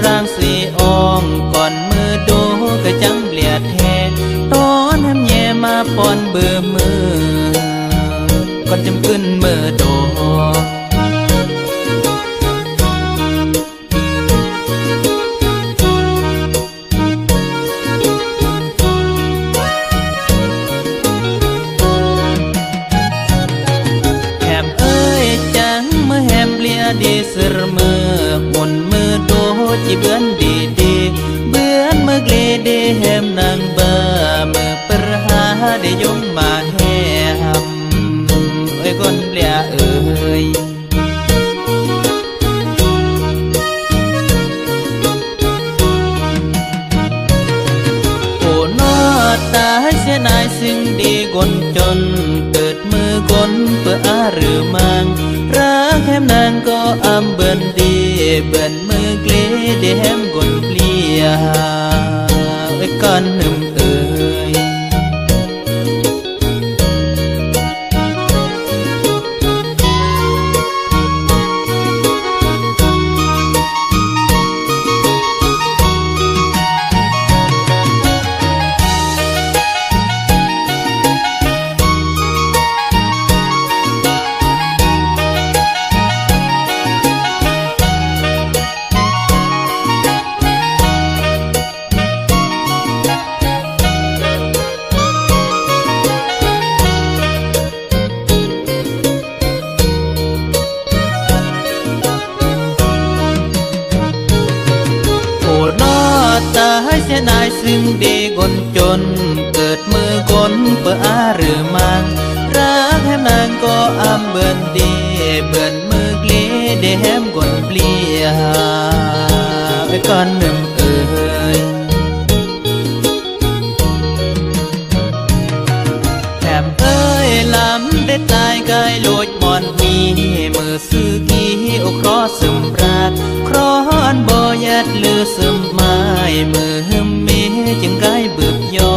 ຮ່າງເສອອງ ກ່ອນມື້ໂດກະຈັ່ງເບລຍແທ້ ຕອນແຮມແຍ່ມາປ່ອນເບີມື ກ່ອນຈຳຂຶ້ນມື້ໂດ. ແຮມເອີຍ ຈັ່ງມື້ແຮມເບລຍດີເສີມເມີ ໝູນມື້ໂດຈິເບືອນດີດີ ເບືອນມື້ເກລເດແຮມນາງບາ ມື້ປະຫາໄດ້ຍົງມາແຮມ ເອີຍຄົນເບລຍເອີຍ. ໂອ້ ນອ ຕາຍເສຍນາຍ ຊຶ່ງດີຄົນຈົນ ເກີດມື້ຄົນເປີອາຫຼືມັງ ຮັກແຮມນາງກໍອຳເບີນດີ ເບີນມື້ເກລເດແຮມຄົນເບລຍ ເອີຍກ່ອນໜຶ່ມເອີຍ. ໂອ້ ນອ ຕາຍເສຍນາຍ ຊຶ່ງດີຄົນຈົນ ເກີດມື້ຄົນເປີອາຫຼືມັງ ຮັກແຮມນາງກໍອຳເບີນດີ ເບີນມື້ເກລເດແຮມຄົນເບລຍ ເອີຍກ່ອນໜຶ່ມເອີຍ. ແຮມເອີຍ ລຳໄດ້ຕາຍກາຍໂລດໝອນມີ ມື້ຊື່ກີໂອເຄາະຊຶມບຣາດ ເຄາະອັນບໍ່ຢັດລືຊຶມມາຍ ມື້ຫຶມເມຈຶ່ງກາຍບຶບຢອ